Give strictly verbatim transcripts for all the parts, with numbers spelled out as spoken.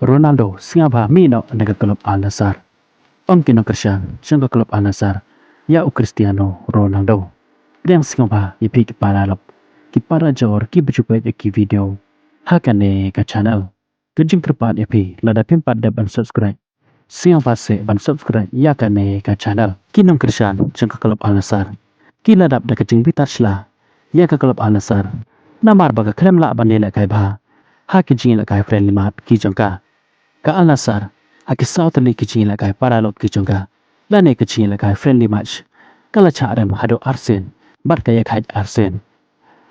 Ronaldo sngewbha mih noh na ka klub Al Nassr. Ong ki nongkyrshan jong ka klub Al Nassr ïa u Cristiano Ronaldo. Pdiang sngewbha ïa phi ki paralok, ki parajor kiba ju peit ïa ki video ha kane ka channel. Ka jingkyrpad ïa phi, lada phim pat dep ban subscribe, sngewbha seh ban subscribe ïa kane ka channel. Ki nongkyrshan jong ka klub Al Nassr ki la dap da ka jingbitar sla ïa ka klub Al Nassr namar ba ka khlem lah ban ïalehkai bha ha ki jingïalehkai friendly match ki jong ka. Ka Al Nassr, ha ki saw tylli ki jingïalehkai paralok ki jong ka, lane ka jingïalehkai friendly match, ka la shah rem haduh arsien bad ka ïakhaid arsien.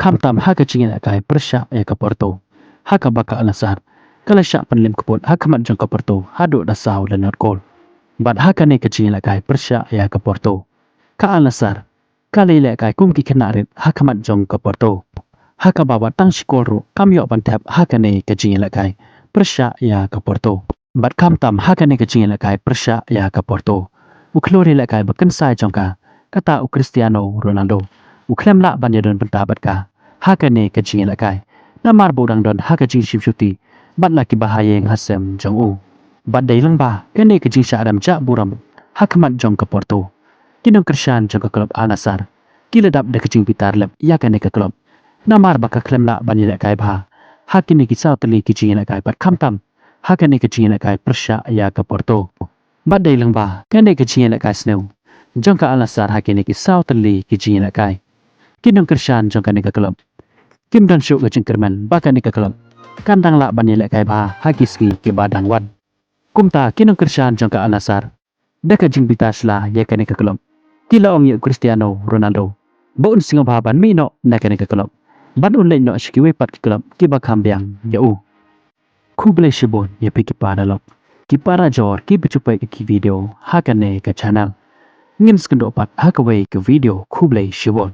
Khamtam ha ka jingïalehkai pyrshah ïa ka Porto, ha kaba ka Al Nassr ka la shah pynlem kput ha khmat jong ka Porto haduh da saw lynot kol. Bad ha kane ka jingïalehkai pyrshah ïa ka Porto, ka Al Nassr ka la ïalehkai kum ki khynnah rit ha khmat jong ka Porto, ha kaba wat tang shi kol ruh kam ïoh ban thep ha kane ka jingïalehkai pyrshah ïa ka Porto. Bad khamtam ha kane ka jingïalehkai pyrshah ïa ka Porto, u khlur ïalehkai ba kynsai jong ka, kata u Cristiano Ronaldo, u khlem lah ban ïadon bynta bad ka ha kane ka jingïalehkai, namar ba u dang don ha ka jingshim shuti bad la ki bahaïing hasem jong u. Bad dei lang ba kane ka jingshah rem jah burom ha khmat jong ka Porto, ki nongkyrshan jong ka klub Al Nassr ki la dap da ka jingbitar lep ïa kane ka klub namar ba ka khlem lah ban ïalehkai bha ha kine ki saw tylli ki jingïalehkai, bad khamtam ha kane ka jingïalehkai pyrshah ïa ka Porto. Bad dei lang ba kane ka jingïalehkai sniew jong ka Al Nassr ha kine ki saw tylli ki jingïalehkai, ki nongkyrshan jong kane ka klub kim don shuh ka jingkyrmen ba kane ka klub kan dang lah ban ïalehkai bha ha ki sngi kiba dang wan. Kumta ki nongkyrshan jong ka Al Nassr, da ka jingbitar sla ïa kane ka klub, ki la ong ïa u Cristiano Ronaldo ba un sngewbha ban mih noh na kane ka klub, ban un leit noh sha kiwei pat ki klub kiba kham biang ïa u. Khublei shibun ïa phi ki paralok, ki parajor kiba ju peit ïa ki video ha kane ka channel. Ngin sa ïakynduh pat ha kawei ka video. Khublei shibun.